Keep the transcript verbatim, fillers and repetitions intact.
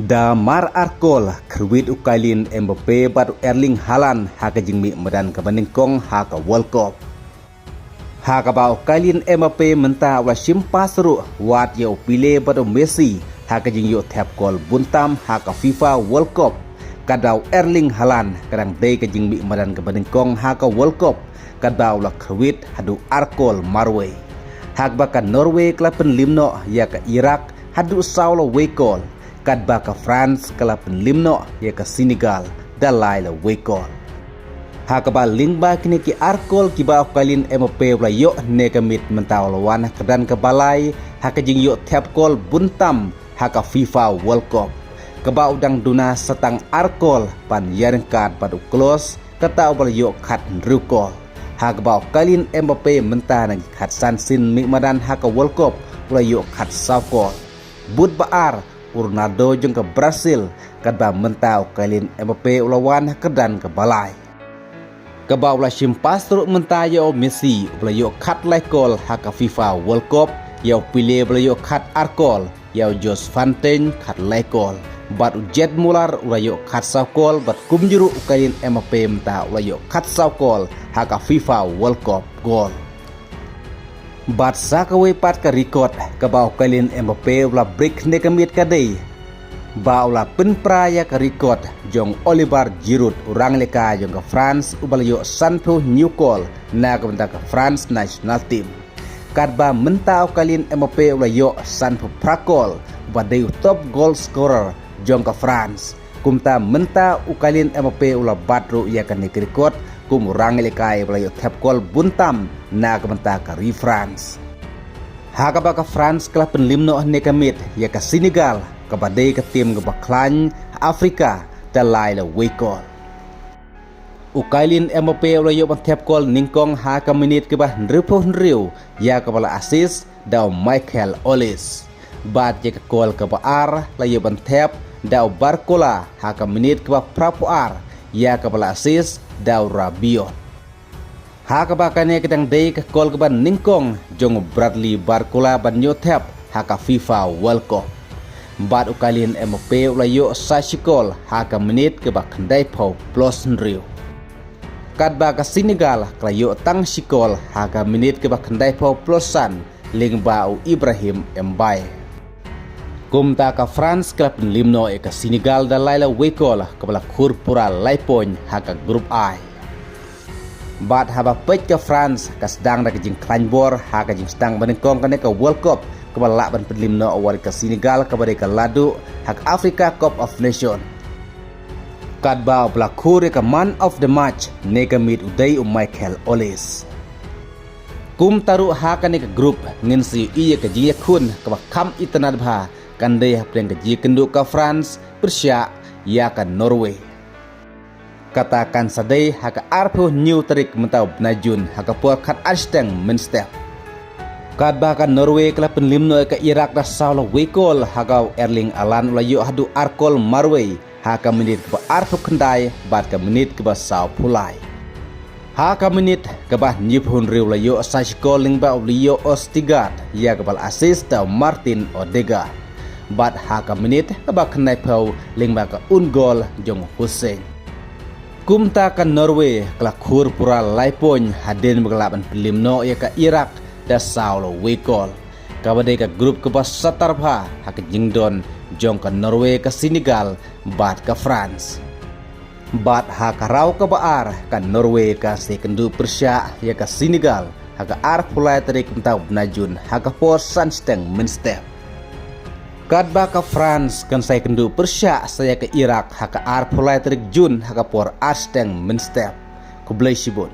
Da mar ar kol, kyrwit u Kylian Mbappe bad u Erling Haaland ha ka jingmih madan kaba nyngkong ha ka World Cup. Ha kaba u Kylian Mbappe mynta u la shim pass ruh wat ïa u Pele bad u Messi ha ka jingïoh thep kol bun tam ha ka FIFA World Cup. Katba u Erling Haaland ka dang dei ka jingmih madan kaba nyngkong ha ka World Cup, katba u la kyrwit haduh ar kol marwei. Ha kaba ka Norway ka la pynliem noh ïa ka Iraq haduh saw la wei kol, katba ka France ka la pynliem noh ïa ka Senegal da lai la wei kol. Ha kaba lyngba kine ki ar kol kiba u Kylian Mbappe u la ïoh ne ka miet mynta u la wan ha kyrdan kaba lai ha ka jingïoh thep kol bun tam ha ka FIFA World Cup, kaba u dang duna sa tang ar kol ban ïaryngkat bad u Klose, kata uba la ïoh khathynriew kol. Ha kaba u Kylian Mbappe mynta na ki khatsan sien mih madan ha ka World Cup u la ïoh khatsaw kol. Bud ba ar u Ronaldo jong ka Brazil, katba mynta u Kylian Mbappe u la wan ha kyrdan kaba lai. Kaba u la shim pass ruh mynta ïa u Messi uba la ïoh khatlai kol ha ka FIFA World Cup, ïa u Pele ba la ïoh khatar kol, ïa u Jules Fontaine khatlai kol, bad u Gerd Muller u la ïoh khatsaw kol, bad kumjuh ruh u Kylian Mbappe mynta u la ïoh khatsaw kol ha ka FIFA World Cup gol. Bad sa kawei pat ka record kaba u Kylian Mbappe u la break ne ka miet ka dei ba u la pynpra ïa ka record jong Olivier Giroud, u rangïalehkai jong ka France uba la ïoh sanphew hynñiew kol na ka bynta ka France national team. Katba mynta u Kylian Mbappe u la ïoh sanphew phra kol, uba dei u top goal scorer jong ka France. Kumta mynta u Kylian Mbappe u la bat ruh ïa kane ka record kum u rangïalehkai ba la ïoh thep kol bun tam na ka bynta ka ri France. Ha kaba ka France ka la pynliem noh ne ka miet ïa ka Senegal, kaba dei ka tim kaba khlaiñ ha Afrika, da lai la wei kol. U Kylian Mbappe u la ïoh ban thep kol nyngkong ha ka minit kaba hynriewphew hynriew, ïa kaba la assist da u Michael Olise. Bad ïa ka kol kaba ar la ïoh ban thep da u Barcola ha ka minit kaba phraphew ar, ïa kaba la assist da u Rabiot. Ha kaba kane ka dang dei ka kol kaba nyngkong jong u Bradley Barcola ban ïoh thep ha ka FIFA World Cup. Bad u Kylian Mbappe u la ïoh sa shi kol ha ka minit kaba khyndaiphew plus hynriew. Katba ka Senegal ka la ïoh tang shi kol ha ka minit kaba khyndaiphew plus san, lyngba u Ibrahim Mbaye. Kumta ka France ka la pynliem noh ïa ka Senegal da lai la wei kol, kaba la khur pura lai point ha ka Group I. Bad haba peit ka France ka sdang da ka jingkhlaiñ bor ha ka jingsdang ba nyngkong kane ka World Cup, kaba lah ban pynliem noh wat ïa ka Senegal kaba dei ka laduh ha ka Africa Cup of Nation. Katba uba la khur ïa ka man of the match ne ka miet u dei u Michael Olise. Kumta ruh ha kane ka group ngin sa ïohi ïa ka jingïakhun kaba kham itynnad bha, kan dei hapdeng ka jingïakynduh ka France pyrshah ïa ka Norway. Kata kan sa dei ha ka arphew hynñiew tarik mynta u bnai Jun ha ka por khatar shiteng mynstep. Katba ka Norway ka la pynliem noh ïa ka Iraq da saw la wei kol, ha kaba u Erling Haaland u la ïoh haduh ar kol marwei ha ka minit kaba arphew khyndai bad ka minit kaba sawphew lai. Ha ka minit kaba hynñiewphew hynriew la ïoh sa shi kol lyngba u Leo Østigard, ïa kaba la assist da u Martin Ødegaard. Bad ha ka minit kaba khyndaiphew lyngba ka own goal jong u Hussein. Kumta ka Norway ka la khur pura lai point hadien ba ka lah ban pynliem noh ïa ka Iraq da saw la wei kol, kaba dei ka group kaba satar bha ha ka jingdon jong ka Norway, ka Senegal bad ka France. Bad ha ka round kaba ar ka Norway kan sa ïakynduh pyrshah ïa ka Senegal ha ka arphew lai tarik mynta u bnai Jun ha ka por san shiteng mynstep. Katba ka France kan sa ïakynduh pyrshah sa ïa ka Iraq ha ka arphew lai tarik Jun ha ka por ar shiteng mynstep. Khublei shibun.